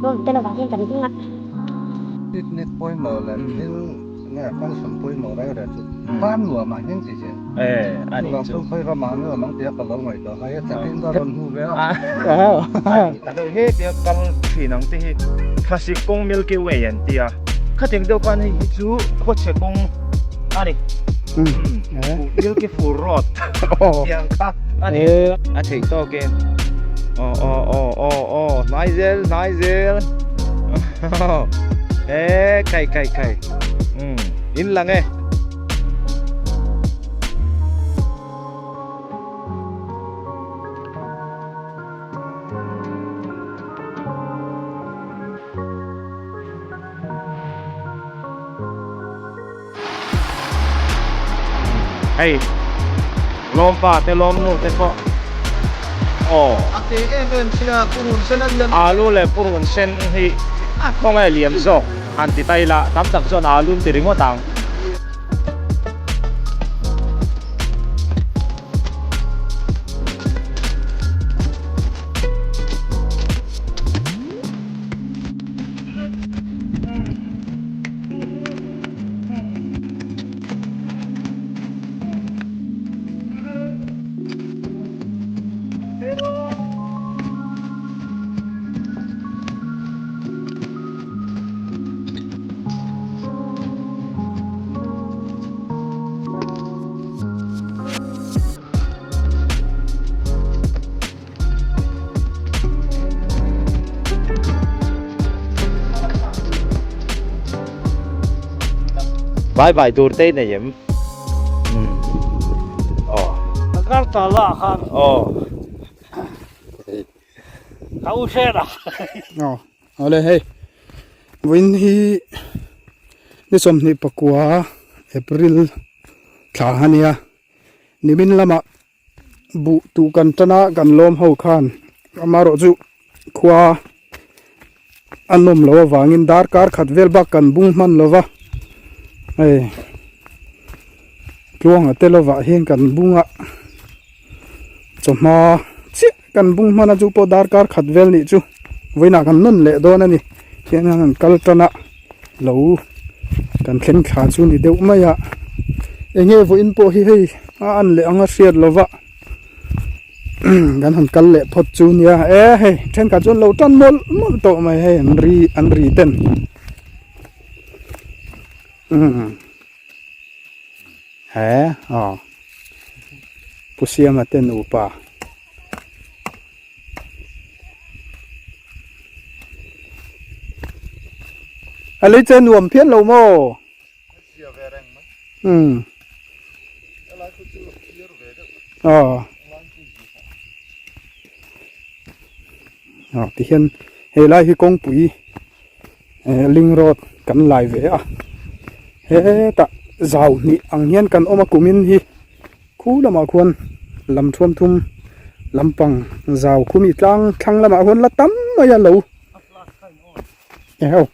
Bawng te lovah hian kan hming a. Picnic pawimawh leh thil nge function pawimawh reng reng chu tan nuam ah hian ti zel. Chuvang chu khawi ramah nuam ang tia ka lo ngaihtuah kha he chakin ka rawn hmu ve a. He tia kal thin ang te hi thlasik kawng Milky Way an ti a, khatiang deuh khan hei hi chu khawchhe kawng a ni. Milky Full Road tiang kha a ni. A theih tawk e. Aw aw aw aw aw hnai zel hnai zel. E kai kai kai. In lang e. Hei lawm pa te lawm nu te pawh aw A te em em sia purun sen an liam Alu leh purun sen hi khawnge liam zawk han ti ta ila tam tak chuan alu an ti ringawt ang. Vai vai tur te nei em? Aw. Agartala khan. Aw. Ka u hre la. Aw. Awle hei. Vawiin hi ni 29 April thla a nia. Nimin lamah Buh tuh kan tan a kan lawm ho khan amaherawh chu khua a nawm loh avangin darkar khat vel bak kan bung hman lo va hei tluanga te lovah hian kan bung a chawhma chiah kan bung hman a chu pawh darkar khat vel nih chu vawiinah kan nawn leh dawn a ni tihian an kal tan a lo kan thleng thla chu ni deuh mai a eng nge vawiin pawh hi hei a an leh anga hriat lo va kan han kal leh phawt chu nia e hei thenkhat chuan lo tan mawlh mawlh tawh mai hei an ri an ri ten umm he aw pu siama te nupa. A lei che nuam phian lo maw? Umm. Aw. Aw tihian hei lai hi kawngpui ling road kan lai ve a hetah zau hnih ang hian kan awm a kumin hi Khu lamah khuan lam thuam thum lampang zau khumi tlang thlang lamah khuan la tam mai a lo eheu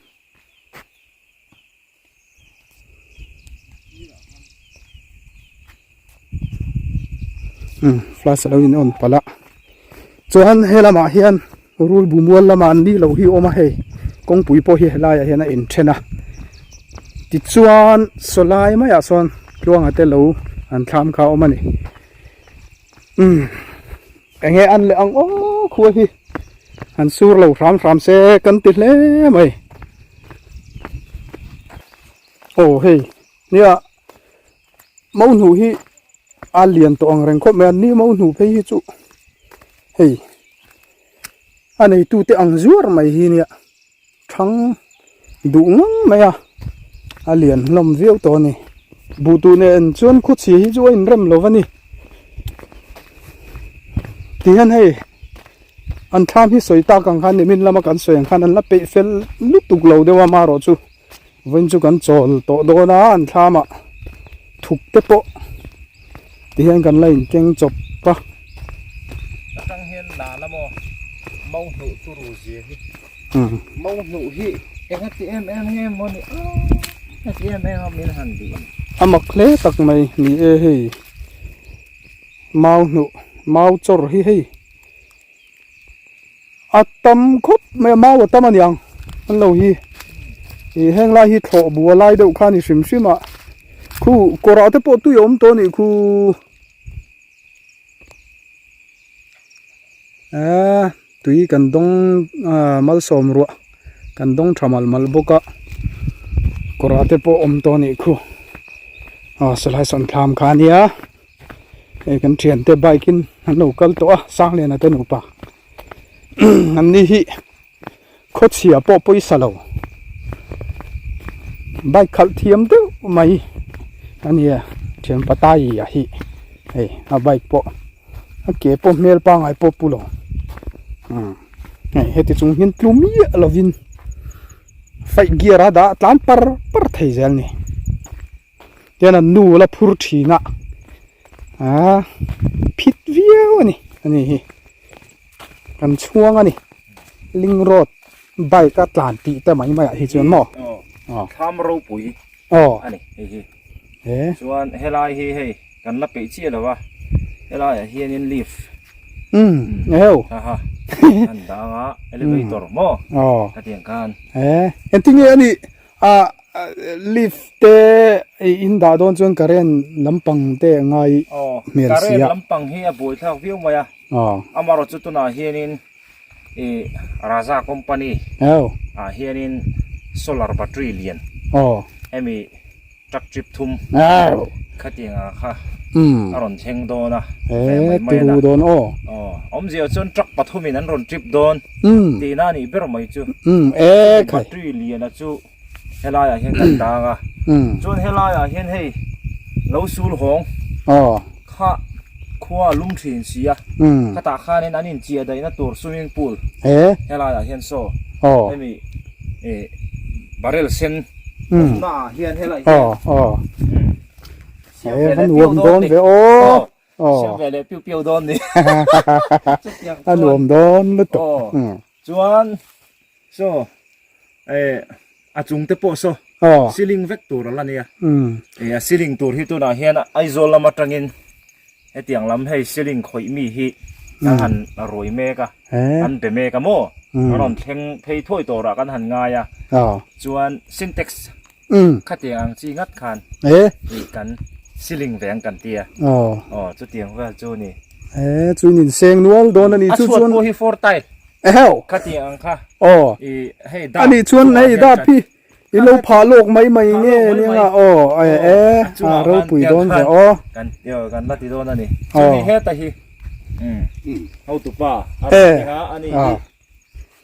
umm flash alo in on palh a chuan he lamah hian rul bu mual lamah an ni lo hi a awm a hei kawngpui pawh hi helaiah hian a inthen a tichuan sawlai maiah sawn tluanga te lo an thlam kha a awm a ni umm eng nge an leh ang aw khua hi an sur lo hram hram se kan ti hle mai aw hei nia Mau hnuh hi a lian tawh ang reng khawp mai a ni mau hnuh phei hi chu hei a neitu te ang zuar mai hi nia thang duh ngang mai a a lian hlawm viau tawh a ni buh tuh nen chuan khuchhia hi chu a inrem lo va ni tihian hei an thlam hi sawi tak ang khan nimin lama kan sawi ang khan an la peih fel lutuk lo deuh a marawh chu. Vawiin chu kan chawl tawh dawn a an thlamah thuk te pawh ti hian kan la inkeng chawp a. Atang hian la la maw mau hnuh chu ru zia hi mau hnuh hi enga ti em em nge maw ni a enga ti em em a min han duh ni. A mak hle tak mai ni e hei mau hnuh mau chawr hi hei. A tam khawp mai a mau a tam aniang an lo hi ih heng lai hi thlawh bu a lai deuh kha a ni hrim hrim a khu kawr ah te pawh tui a awm tawh a nih khu eee tui kan dawng ah malsawm ruah kan dawng tha malh malh bawk a kawr ah te pawh awm tawh a nih khu aw sawlai sawn thlam kha a nia. Hei kan thiante bike in an lo kal tawh a Sangliana te nupa an ni hi khawchhia pawh pawisa lo bike khalh thiam deuh mai a nia thian patai a hi hei a bike pawh a ke pawh hmel pangngai pawh pu lo hei heti chung hian tlu miah lovin fight gear a dah tlan par par thei zel a ni. Tian an nu la phur thin a aaa phit viau a ni a ni hi kan chhuang a ni ling road bike a tlan tih te mai mai ah hi chuan maw aw thlam ropui aw a ni hei hi he chuan helai hi hei kan la peih chiah lo a helai ah hianin lift um eheu ha ha an dang a elevator maw aw hetiang khan he engtinge a nih Ah lift te in dah dawn chuan current lampang te a ngai hmel sia. Current lampang hi a buai thlak viau mai a. Amarawh chu tunah hianin ih Raja company ah hianin solar battery lian hemi truck trip thum khatiang ah kha a rawn thleng dawn a. He turu dawn aw. Awmzia chuan truck pathumin an rawn trip dawn. Tihna a nih ber mai chu. Battery liana chu helaiah hian kan dang a. Chuan helaiah hian hei lo sul hawng kha khua a lum thin si a. Khatah khanin an inchiah daihna tur swimming pool helaiah hian saw hemi barrel sen awmna ah hian helai hian siam ve leh piau dawn ni. Siam ve leh piu piau dawn ni. A nuam dawn lutuk. Chuan saw eh a chung te pawh saw ceiling vek tur a la nia. Eh a ceiling tur hi tunah hian Aizawl lam atangin hetiang lam hei ceiling khawih mi hi kan han ruai mek a, kan be mek a maw? Kan rawn thleng phei thuai turah kan han ngai a. Chuan syntax Khatiang ang chi ngat khan ih kan ceiling veng kan tia. Aw chutiang vel chu ni. E chuin in seng nual dawn a ni chu chuan. A chhuat pawh hi four tile. Eheu. Khatiang ang kha. Aw. I hei dap. Ani chuan hei dap hi i lo phah lawk mai mai nge nia aw e e a ropui dawn ve aw. Kan kan la ti dawn a ni. Chumi heta hi. Hotupa a rawn thleng a ani hi.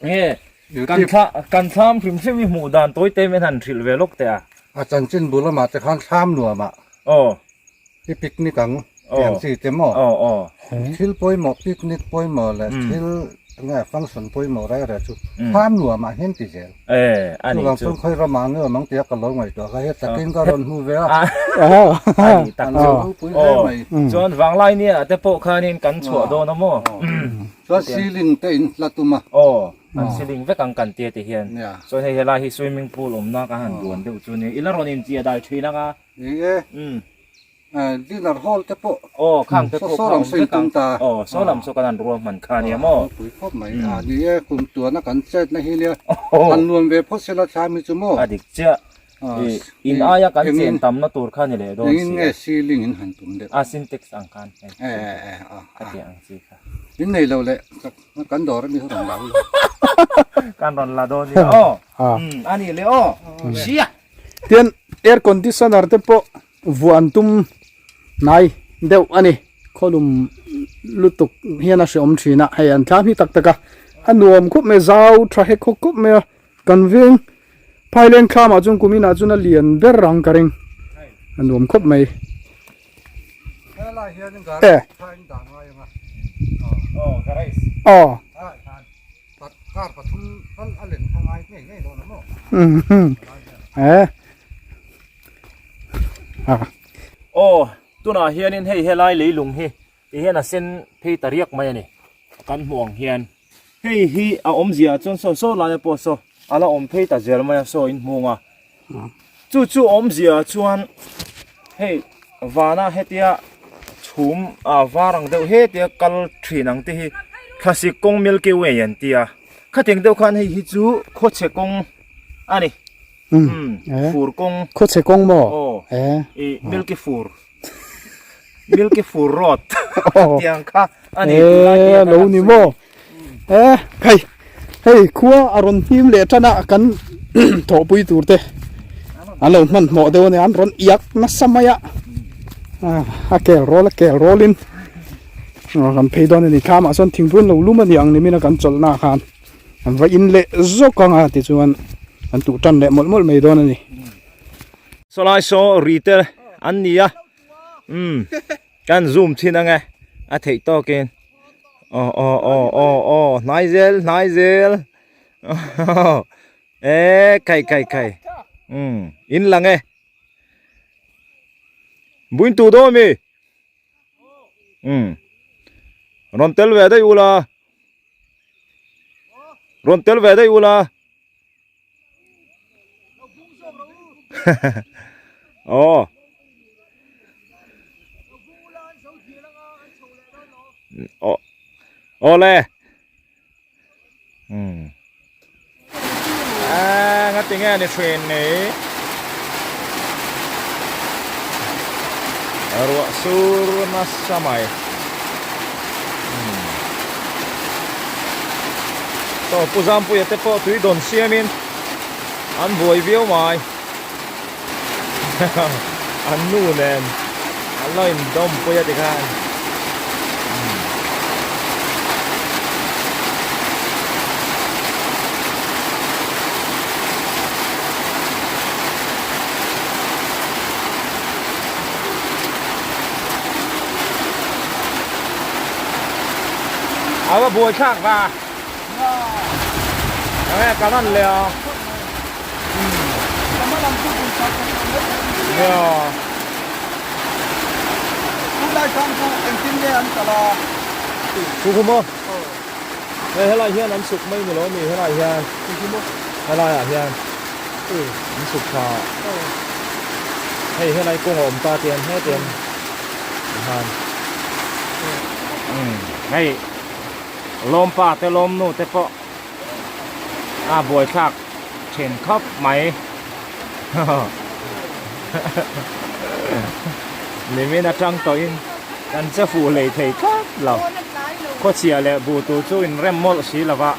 Nge kan thla kan thlam hrim hrim i hmuh dan tawi te min han hrilh ve lawk teh a. A chanchin bul lamah te khan thlam nuam ah Aw. I picnic ang tih ang chi te maw? Aw aw. Thil pawimawh picnic pawimawh leh thil enge function pawimawh reng reng chu thlam nuam ah hian ti zel. E a nih Chuvang chu. chuan khawi ramah nuam ang tia ka lo ngaihtuah kha he takin ka rawn hmu ve a. A nih tak chu. A ropui hle mai. Chuan vanglai nia te pawh khanin kan chhuah dawn a maw? Chuan ceiling te in hla tum a. Aw, an ceiling vek ang kan tia ti hian. Chuan hei helai hi swimming pool awmna ka han duan deuh chu nia. I la rawn inchiah dai thin ang a. Ni e. Dinner hall te pawh. Aw, khang te pawh kha awm vek ang. Aw, saw lam saw kan han ruah hman kha nia maw. Pui khawp mai. A ni e, kum tuana kan chetna hi nia. Han nuam ve phawt sela thlai mi chu maw. A dik chiah. In aia kan chen tamna tur kha ni leh dawn si. Engin nge ceiling in han tum deuh? A syntax ang khan. E e e a. Ka tih ang chi kha. In nei lo leh kan dawr ami rawn la ula. Kan rawn la dawn nia aw. A nih leh aw. Sia. Tian air conditioner te pawh vuah an tum hnai deuh a ni. Khawlum lutuk hian a hreawm thin a. Hei an thlam hi tak tak a. A nuam khawp mai zau tha hek khawk khawp mai a. Kan veng Phaileng thlamah chuan kum inah chuan a lian ber ang ka ring. A nuam khawp mai. E. Aw. E. Aw, tunah hianin hei helai leilung hi Ti hian a sen phei ta riak mai a ni. Kan hmuh ang hian hei hi a awmzia chuan saw saw laia pawh saw a la awm phei ta zel mai a saw in hmung a. Chu chu awmzia chuan hei vana hetia chhum a var ang deuh hetia kal thin ang te hi thlasik kawng Milky Way an ti a. Khatiang deuh khan hei hi chu khawchhe kawng a ni. Um fur kawng. Khawchhe kawng maw? Aw. I milky fur. Milky fur road. Tiang kha a ni. E lo ni maw? E khai hei khua a rawn hnim leh tan a kan thawhpui tur te an lo hmanhmawh deuh a ni an rawn iak nasa mai a. A kel rawl a kel rawlin kan phei dawn a ni thlamah sawn thingpui an lo lum a ni ang nimin a kan chawlhna ah khan an va in leh zawk ang a tichuan an tuh tan leh mawlh mawlh mai dawn a ni. Sawlai saw ri te an ni a umm kan zoom thin ang e a theih tawkin aw aw aw aw aw hnai zel hnai zel e kai kai kai umm in lang e. Buin tu dawn mi? Um. Rawn tel ve daih ula. Rawn tel ve daih ula. Aw. Aw. Awle. Um. À, ngati nge ni thin ni. Ruah sur nasa mai. Saw Pu Zampuia te pawh tui dawn siamin an buai viau mai. An nu nen an lo indawmpui a tikhan. A va buai thlak va. Enge kan an leh a. Chu maw? Hei helai hian an suk mai ni lo mi helai hian helai ah hian an suk tha hei helai kawng a awm ta tian hetiang han hei lawmpa te lawmnu te pawh a buaithlak thin khawp mai nimin atang tawhin kan che fuh lei thei tlat lo khawchhia leh buh tur chu in rem mawlh si lo va.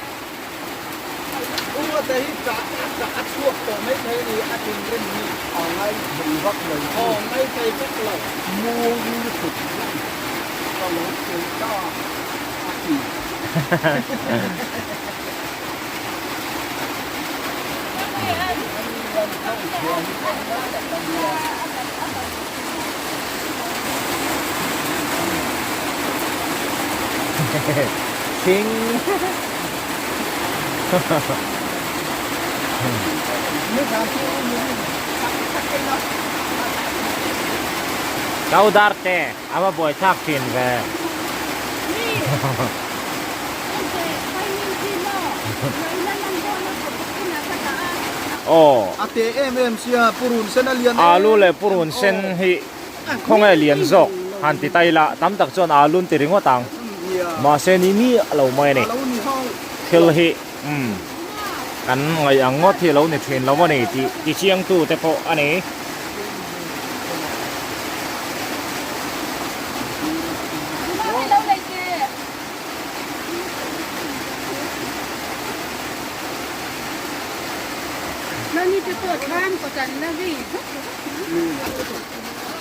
Thing Daudar te a va buaithlak thin ve. Aw. A te em em sia purun sen a lian em. Alu leh purun sen hi khawnge lian zawk han ti ta ila tam tak chuan alu an ti ringawt ang. Mahse ni mi a lo mai a ni. Thil hi umm kan ngaih ang ngawt hi a lo ni thin lo a ni tih ti chiangtu te pawh a ni.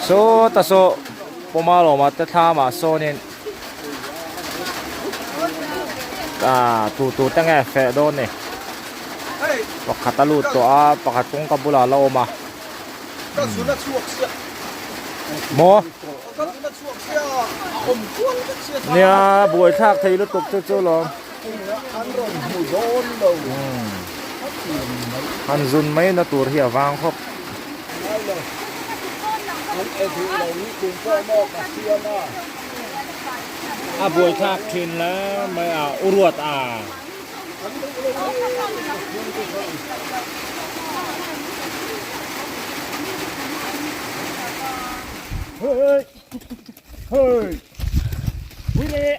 Saw ta saw pawma lawma te thlamah sawnin ah tu tur te nge feh dawn ni pakhat a lut tawh a pakhat kawngka bulah a la awm a. Maw? Nia buai thlak thei lutuk chu chu lawm. Han zun mai na tur hi a vang khawp. A buai thlak thin la mai a uruat a. Hey! Hey! Willie!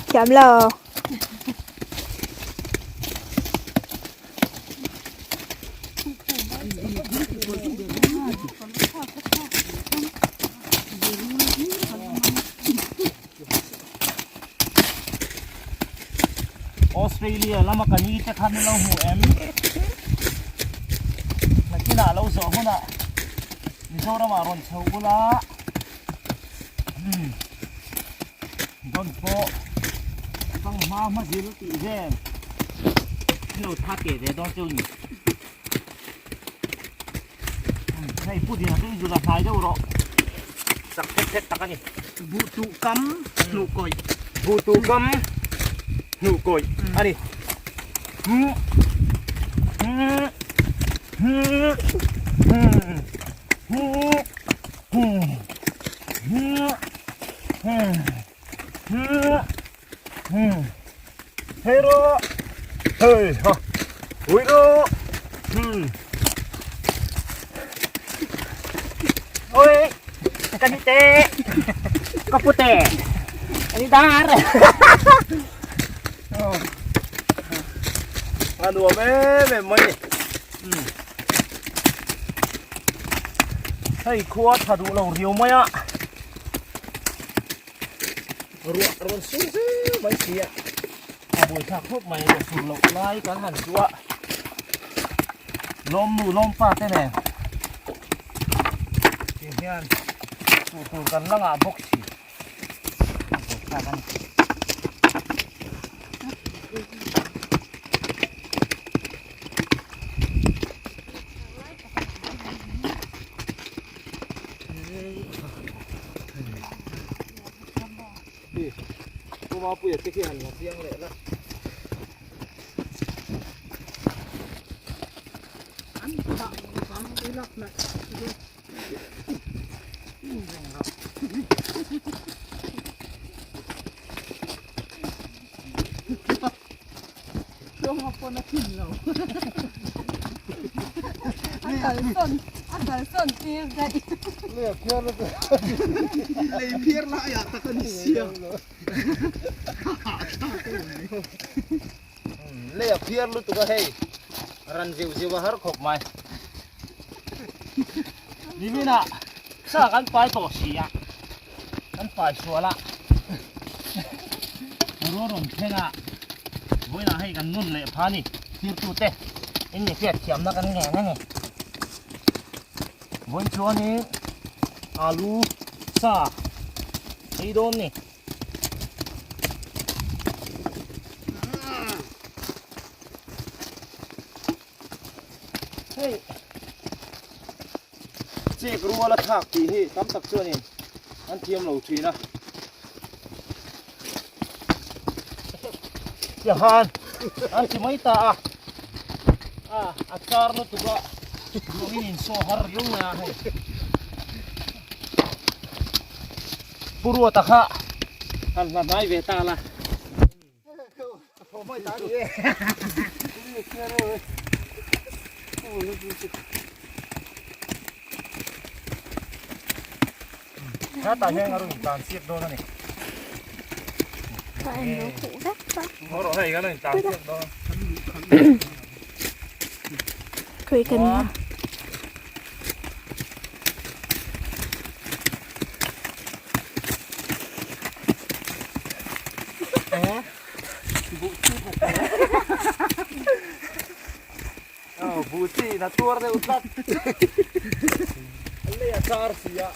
Thiam lo. Australia lama ka ni te kha min lo hmu em? Nakinah lo zawh hunah Mizoramah rawn chho bula dawn pawh tang hma hma zil tih vel min lo tha teh ve dawn chu ni. Hei pu dina chu i zul a hnai deuh rawh. Chak phet phet tak a ni. Buh tuh kam hnuh kawih. Buh tuh kam hnuh kawih a ni. Hei rawh hei ha ui rawh ôi ka ni te ka pu te ani dar a nuam em em mai ni hei khua tha duh lo riau mai a. Ruah rawn sur zel mai si a, a buaithlak khawp mai ruah sur loh lai kan han chu a, lawm nu lawm pa te nen ti hian tur tur kan la ngah bawk si a buaithlak a ni. Pumapuia te khi han la chiang leh la. Lei phiar lai ah tak a ni sia. Lei a phiar lutuk a hei ran zeuh zeuh a har khawp mai. Nimin ah sa kan pai tawh si a, kan pai sual a. Ruah rawn thleng a, vawiinah hei kan nun leh pha a ni. Thirtute in ni hriat thiamna kan ngen a ni. Vawiin chuanin alu sa ei dawn ni. Hei chek rual a thlak tih hi tam tak chuanin an thiam lo thin a. Tianghan an ti mai ta a, a a char lutuk a ruangin insaw har riau mai a hei. Pu Ruata kha han hla hnai ve ta la. Hetah hian a rawn intlan siak dawn a ni. Haw rawh hei kan rawn intlan siak dawn. Khawi kan Buh chi in a tuar deuh tlat. A lei a char si a.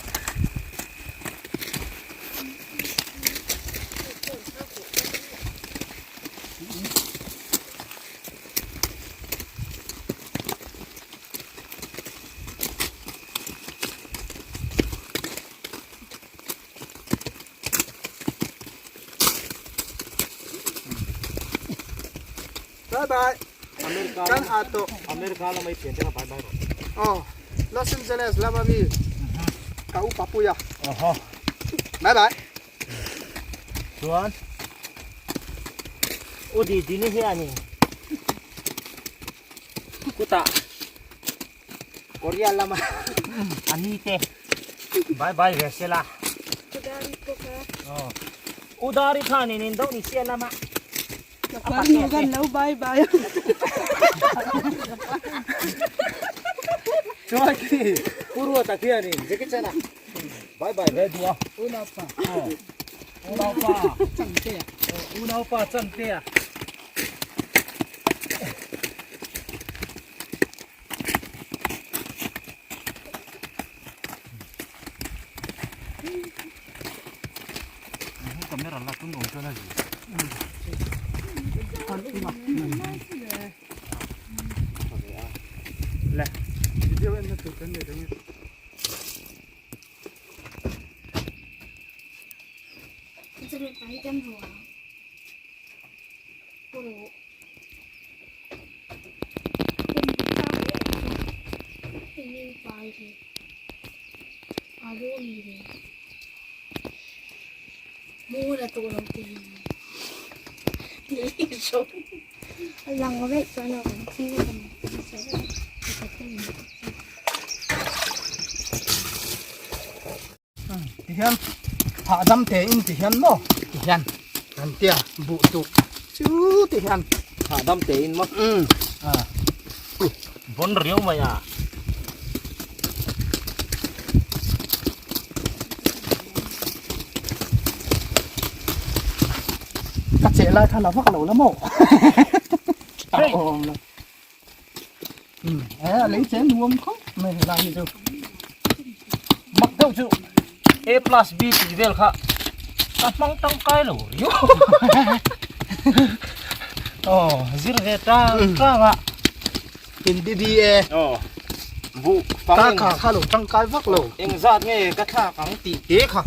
Bye bye. Kan ha tawh. America lama i thian te kha bye bye rawh. Aw, Los Angeles lama mi ka upa pui a. Aha. Bye bye. Chuan U di dini hianin kutah Korea lama a ni te bye bye ve sela. Udari pawh kha. Aw. Udari khanin Indonesia lama. Kan lo bye bye. Chuan khi Pu Ruata khianin Jackie Chan a bye bye ve duh a. Unaupa. Unaupa. Changtea. Unaupa Changtea. Camera la tun awm chuan a zi. Le. Video en na tur kan nei dang e. Ti hian hahdam te in ti hian maw ti hian an tia buh tuh chu ti hian hahdam te in maw umm bon riau mai a. Ka cheh lai kha la vak lo la maw a awm lo umm e a lei chen nuam khawp mai helai hi chu mak deuh chu a plus b tih vel kha ka hmang tangkai lo riau aw zir ve tang tang a in BBA aw buh fang ta kha kha lo tangkai vak lo eng zat nge ka thlak ang tih te kha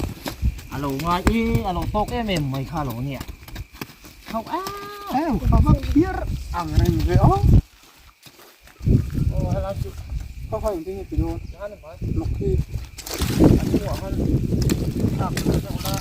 a lo ngai i a lo tawk em em mai kha lo nia Ho a em kha va phiar ang reng ve aw aw helai chu khaw khaw engtin nge ti dawn lawk hi a chungah khan thlak deuh la.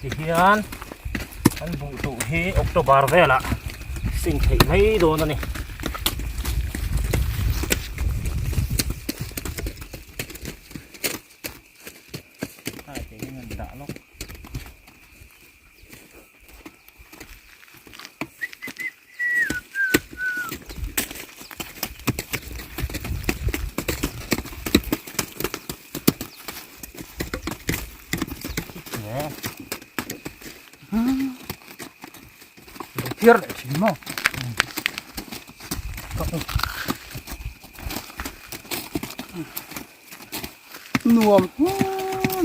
Tihian an buh tuh hi October velah sing theih mai dawn a ni. Phiar leh thin maw nuam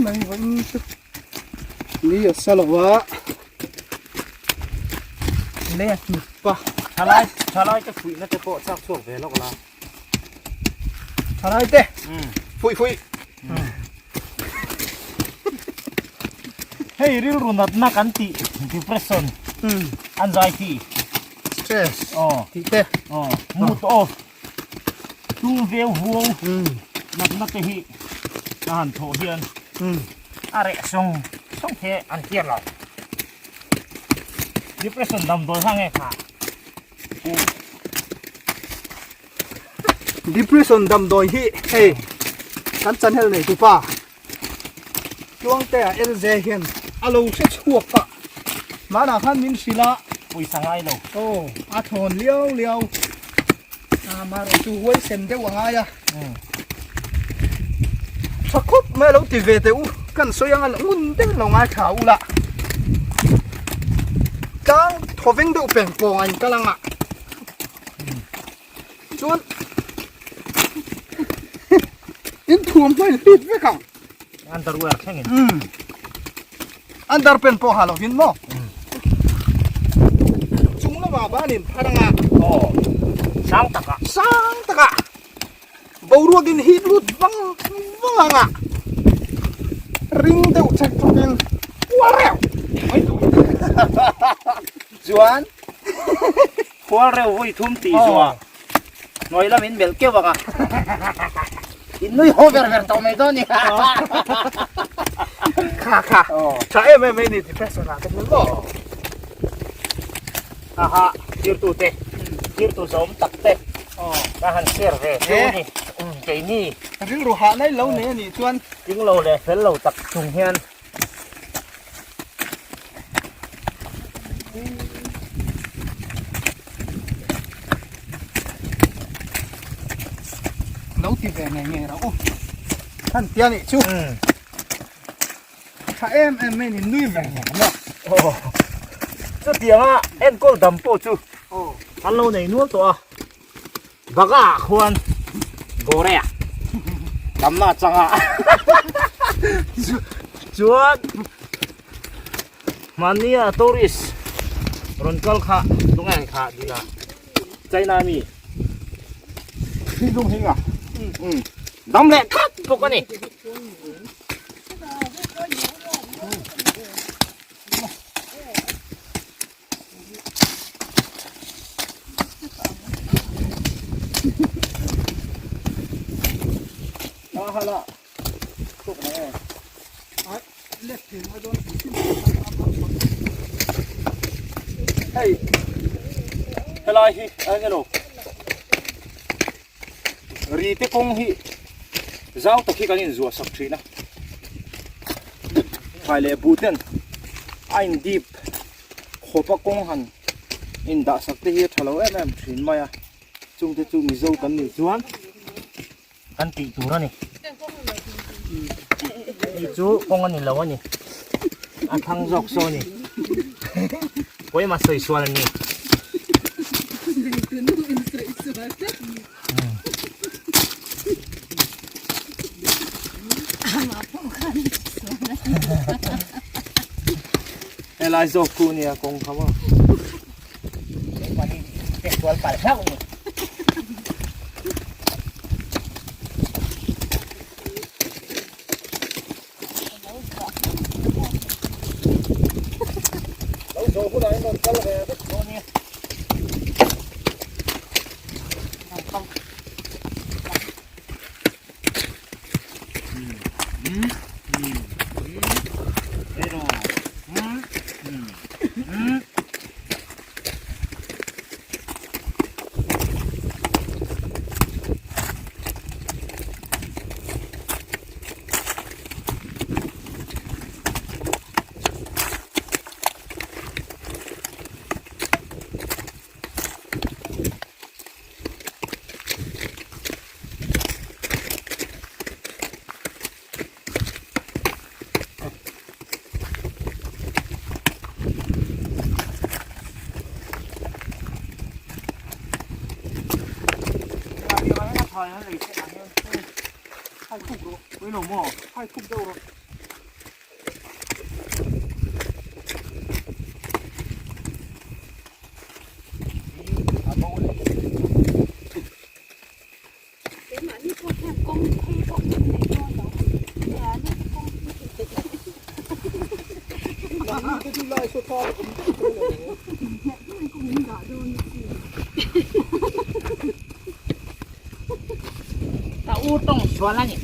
mai vawiin chu ni a sa lo a le a. Pa. Thalai thalai te fuihna te pawh chak chhuak ve lawk la. Thalai te. Fuih fuih. Hei rilru natna kan tih depression anxiety stress aw tih te aw mood off tung veu huau natna te hi a han thawh hian a reh sawng sawng the an hriat lo. Depression damdawi kha nge kha? Depression damdawi hi hei kan channel nei tupa Tluangtea LJ hian a lo hre chhuak a hmanah khan min hrilh a pawisa ngai lo aw a thawn liau liau a marawh chu huaisen deuh a ngai a tha khawp mai a lo ti ve teh u kan sawi anga ngun deuh lo ngai tha ula tlang thawveng deuh peng pawng a in kal anga chuan in thuam hmai hlit vek ang underwear thlengin underpant pawh ha lovin maw chung lamah banin phar anga aw sang takah sang takah boruakin hip lut vang vang anga ring deuh chek chawkin kual reuh mai tur chuan kual reuh vawi thum tih zuah hnuai lamin melh keuh anga in nui haw ver ver tawh mai dawn ni kha kha tha em em mai ni depression ah te hmel maw aha tirtu te tirtu zawm tak te ka han share ve chu ni keini rilru hah nai lo nei anih chuan tling lo leh fel lo tak chung hian Lo ti ve ngei ngei rawh u. Khan tia nih chu. Tha em em mai ni nui ver ver maw. Aw. Chutianga enkawl dam pawh chu an lo nei nual tawh a. Baka ah khuan Gore ah damna changa chuan mahnia tourist rawn kal kha tunge ang kha dina China mi Hindung hinga dam leh khat bawk a ni. Hei helai hi eng emaw ri te kawng hi zau tak hi kan inzuah sak thin a thlai leh buh ten a in dip khawpa kawng han indah sak te hi a tha lo em em thin mai a chungte chu Mizo kan nih chuan kan tih tur a ni hei chu kawng a ni lo a ni a thang zawk saw a ni pawimah sawi sual a ni. Helai zawk khu nia kawng kha maw. Lo zawh hunah hian rawn kal ve vek dawn nia. Ka u tawng sual a ni.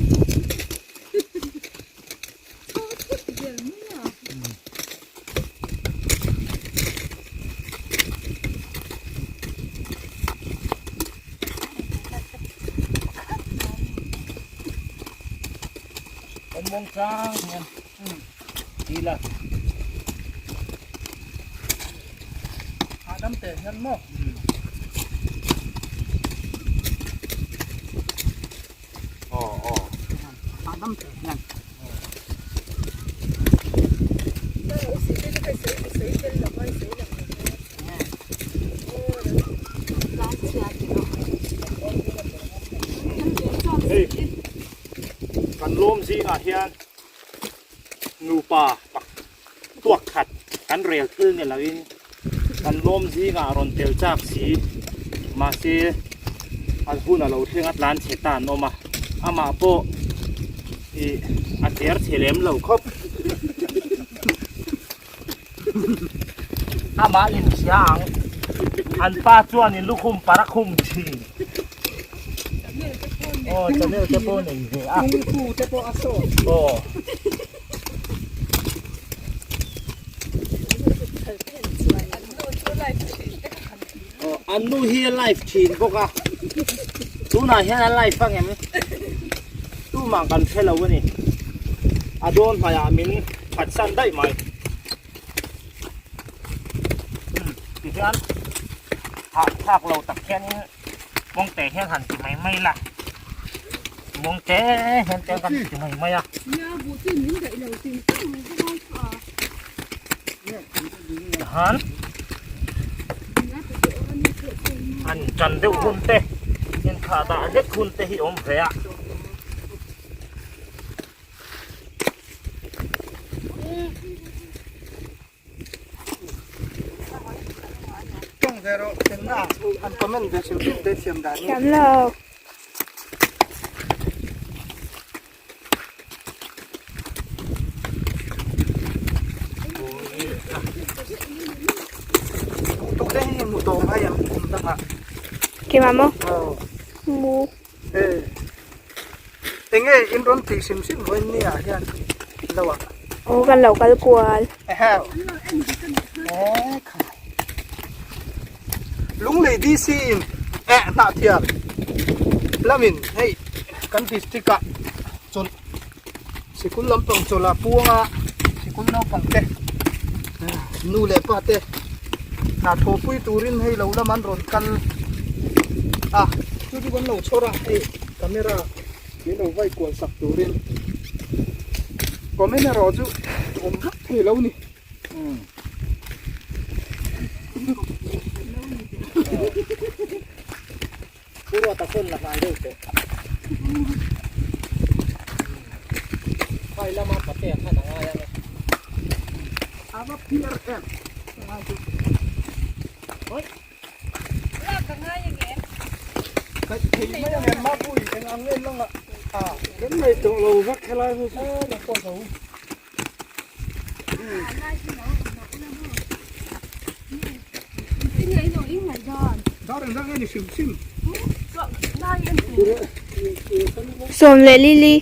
Awm chang hian ti la. Hahdam teh hian maw. Aw aw. Hahdam teh hian. Hei kan lawm zingah hian nupa tuak khat kan rel thil ni loin kan lawm zingah rawn tel chak si mahse an hun a lo thleng a tlan chhe ta an awm a amah pawh ih a cher chhe lem lo khawp amah inhria ang an pa chuan in lukhum par a khum thin aw channel te pawh nei ve a kungfu te pawh a sawt aw. An nu hi a live thin bawk a, tunah hian a live ang em? Tumah kan hre lo a ni. A dawn hmaiah min phatsan daih mai. Tihian hahthlak lo tak hianin mawngte hian han ti mai mai la. Mawngte hian te kan ti mai mai a. Han han tan deuh hun te inthlah dah hlek hun te hi awm ve a. Thiam lo. Keimah maw? Mu. Enge in rawn tih hrim hrim vawiin ni ah hian lo ah. Aw kan lo kal kual. Eheu. Ekhai. Lunglei DC in eh hnahthial lamin hei kan district ah chawlh sikul lampang chawlh ah puanga sikul naupang te nu leh pa te hna thawhpui turin hei lo lam an rawn kal a chu chu kan lo chhawr a hei camera min lo vai kual sak turin comment erawh chu awm vak thei lo ni. Puro ta phone la ngai deuh teh. Phai lama pate a khan a ngai ang e. Ava phiar em. Oi. Lak a ngai ang em? Kaih thei mai ang em mapui eng ang em langa. A kan nei tawh lo vek helai hi chu. A pawh zo. Sawm leh lili.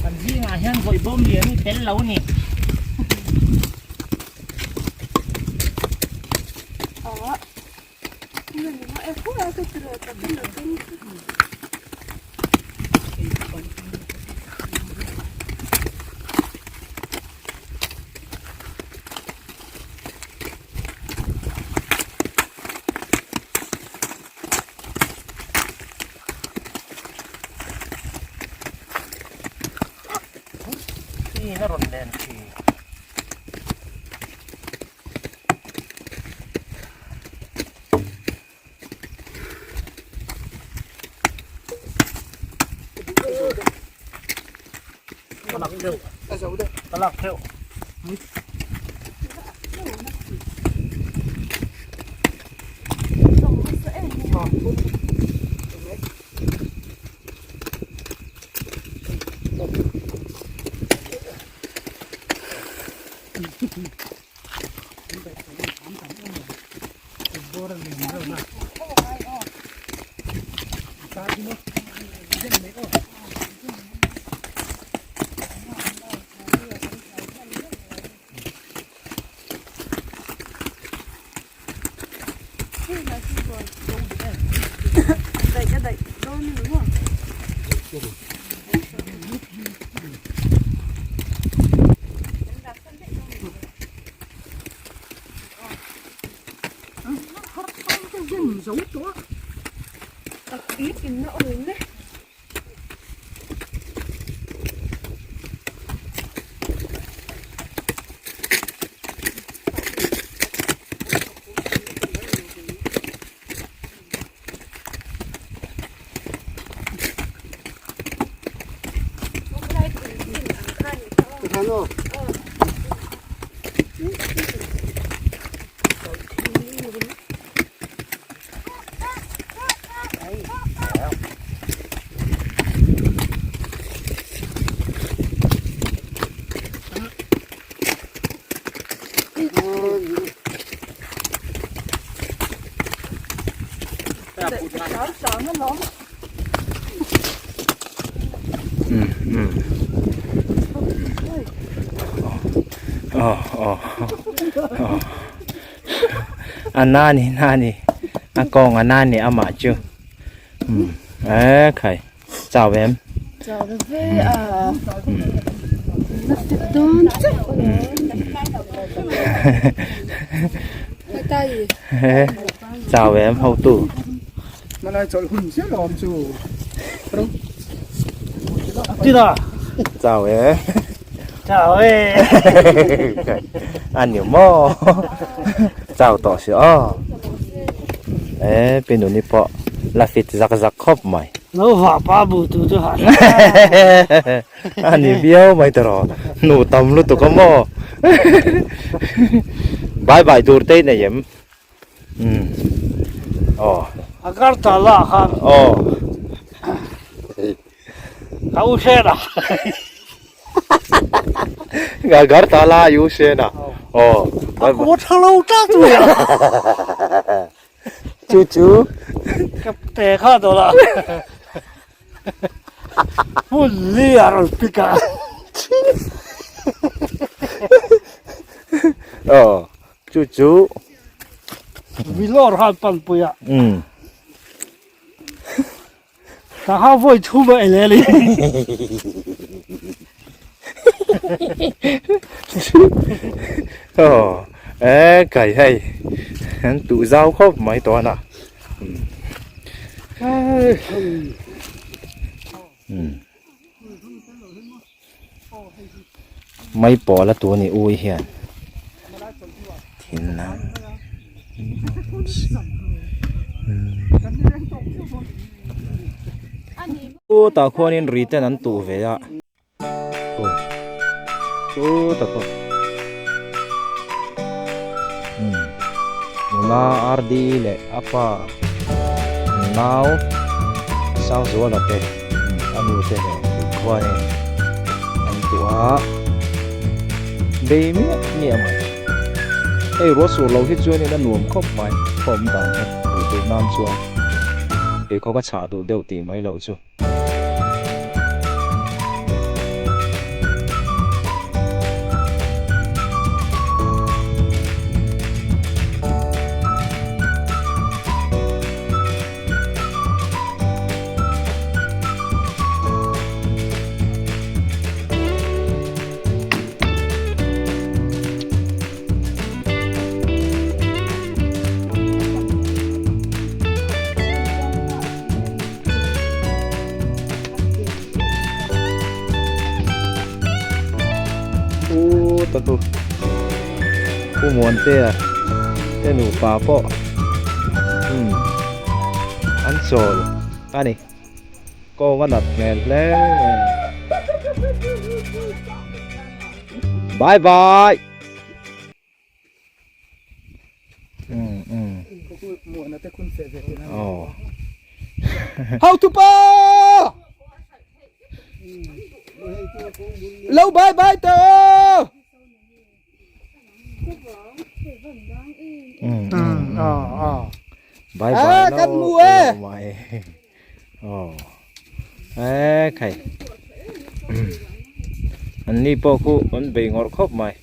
An zingah hian vawih bawm lian hi tel lo ni. Tin a rawn len thin. Ka lak theuh. Ka lak theuh. A nani nani a kawng a nani amah chu e khai chau em Chau ve a na fit dawn chiah chau em hotu Malai chawlh hun chiah lo awm chu. Chau e. Chau e. Anh nhiều mò. Chau tỏ xíu o. Ê, bên nụ bỏ là phịt giặc giặc khóc mày. Nó vả ba bù tu tu hả? Anh nhiều biếu mày tao rồi. Nụ tầm luôn tụi có mò. Bye bye tour tết này em. Ừ. Ồ. Agartala khan. Ồ. Ka u she na. Agartala u she na. Ồ. Ko thalo ta tu ya. Chú chú. Ka te kha do la. Pun li ar pika. Ờ. Chú chú. Vilor han pan puya. Ừ. Ta ha voi thu ba ele li. Ờ. Ê, cái hay. Hắn tụ giao khóc mấy tuần à. Ừ. Mấy bỏ là tuần này ui hiền. Thiên lắm. Ô, ta khoan in riten an tu ve a. Ô. Ô, ta kho. Nula RD leh apa nau sang zuala te a nu te nen khuanin an tu a bei miah miah mai hei ruah sur lo hi chuanin a nuam khawp mai khawm dan hi duh duh nan chuan pheikhawk a chhah duh deuh tih mai loh chu. te khu Pu Muantea te nupa pawh umm an chawl a ni kawng a nat hmel hle mai bye bye. How to pa Lo bye bye ta Bye bye kan mu e Oh. E khai. An ni pawh khu an bei ngawrh khawp mai.